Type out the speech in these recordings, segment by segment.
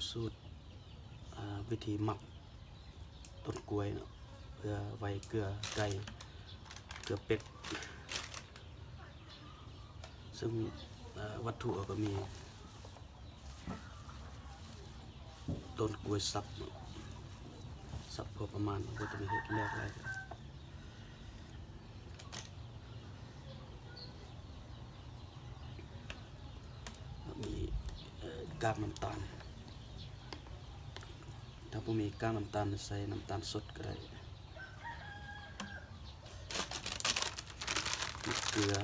ສູດ ອາ ວິທີໝັກຕົ້ນກ້ວຍເນາະ ເພື່ອໄວ້ເກືອໄກ່ ເກືອເປັດ ເຊິ່ງ ອາ ວັດຖຸເຮົາກໍມີ ຕົ້ນກ້ວຍສັບເນາະ ສັບພໍປະມານ ບໍ່ຕ້ອງເຮັດແຫຼກຫຼາຍ. ມີ ເອີ ກາກນ້ຳຕານ ຖ້າບໍ່ມີກາກນ້ຳຕານ ໃສ່ນ້ຳຕານສົດກໍໄດ້ ມີເກືອ.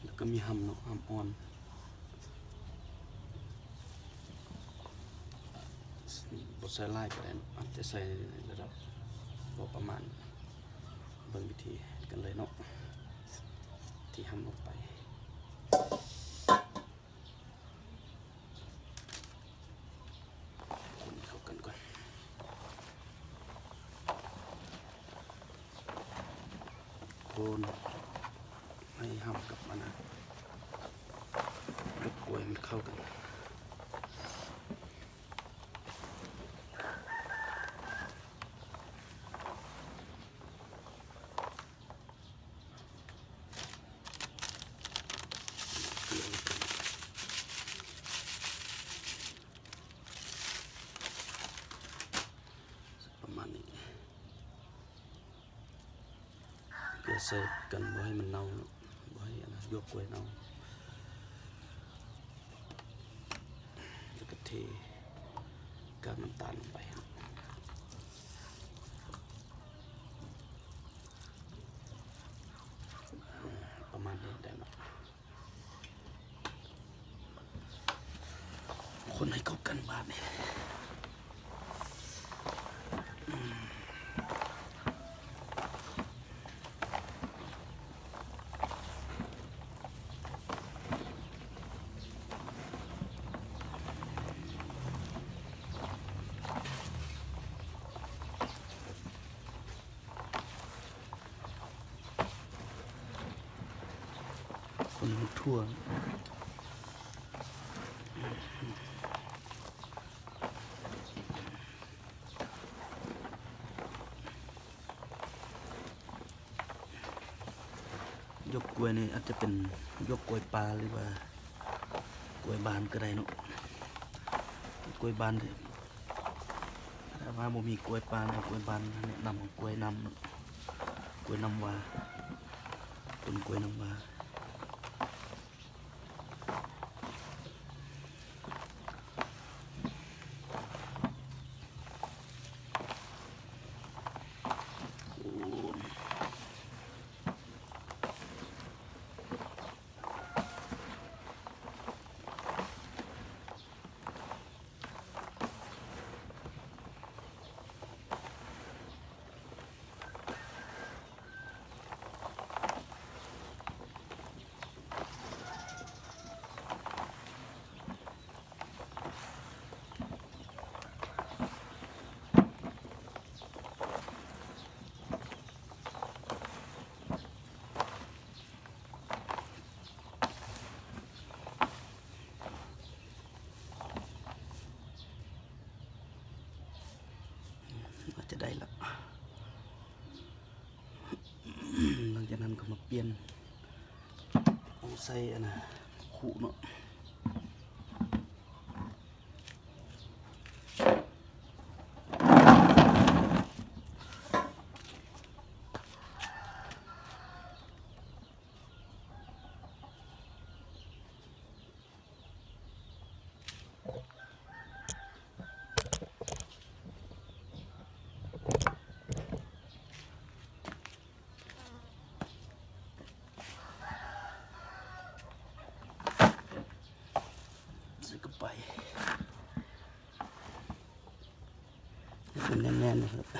ແລ້ວກໍມີຫຳເນາະ ຫຳອ່ອນ ບໍ່ໃສ່ຫຼາຍກໍໄດ້ເນາະ ອາດຈະໃສ່ໃນລະດັບພໍປະມານ. ເບິ່ງວິທີກັນເລີຍເນາະ ທີ່ຫຳລົງໄປ. ຄົນເຂົ້າກັນກ່ອນ ຄົນໃຫ້ຫຳກັບອັນນັ້ນ ຢົກກ້ວຍມັນເຂົ້າກັນ. ປະມານນີ້ ເພື່ອໃສ່ກັນບໍ່ໃຫ້ມັນເນົ່າເນາະ ບໍ່ໃຫ້ອັນນັ້ນ ຢວກກ້ວຍເນົ່າ ແລ້ວກໍເທກາກນ້ຳຕານລົງໄປ. ປະມານນີ້ໄດ້ເນາະ ຄົນໃຫ້ເຂົ້າກັນບາດນີ້. ຄົນທົ່ວ ຢວກກ້ວຍນີ້ອາດຈະເປັນຢວກກ້ວຍປ່າ ຫຼືວ່າກ້ວຍບ້ານກໍໄດ້ເນາະ ກ້ວຍບ້ານ. ຖ້າວ່າບໍ່ມີກ້ວຍປ່າ ເອົາກ້ວຍບ້ານ ແນະນຳເອົາກ້ວຍນ້ຳ ກ້ວຍນ້ຳຫວ້າ ຕົ້ນກ້ວຍນ້ຳຫວ້າ. ອາດຈະໄດ້ລະ ຫຼັງຈາກນັ້ນກໍມາປ່ຽນ ເອົາໃສ່ອັນນ່າ ຄຸເນາະ. ໃສ່ເຂົ້າໄປ ໃຫ້ມັນແໜ້ນໆ ນະຄັບ. ເ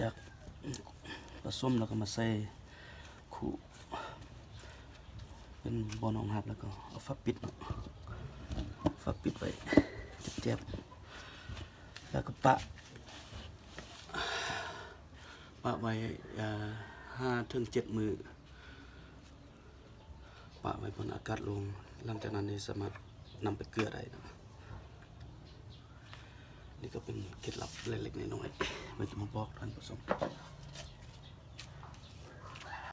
ຈາກປະສົມແລ້ວກໍມາໃສ່ ຄຸ ເປັນບໍ່ນອງຮັບ ແລ້ວກໍເອົາຝາປິດເນາະ ຝາປິດໄວ້ແຈບໆ ແລ້ວກໍປະ ປະໄວ້ ເອີ ຫ້າເຖິງເຈັດມື້ ປະໄວ້ບ່ອນອາກາດໂລ່ງ ຫຼັງຈາກນັ້ນນີ້ສາມາດນຳໄປເກືອໄດ້ເນາະ. ນີ້ກໍເປັນເຄັດລັບເລັກໆນ້ອຍໆ ໄວ້ຈະມາບອກທ່ານຜູ້ຊົມ.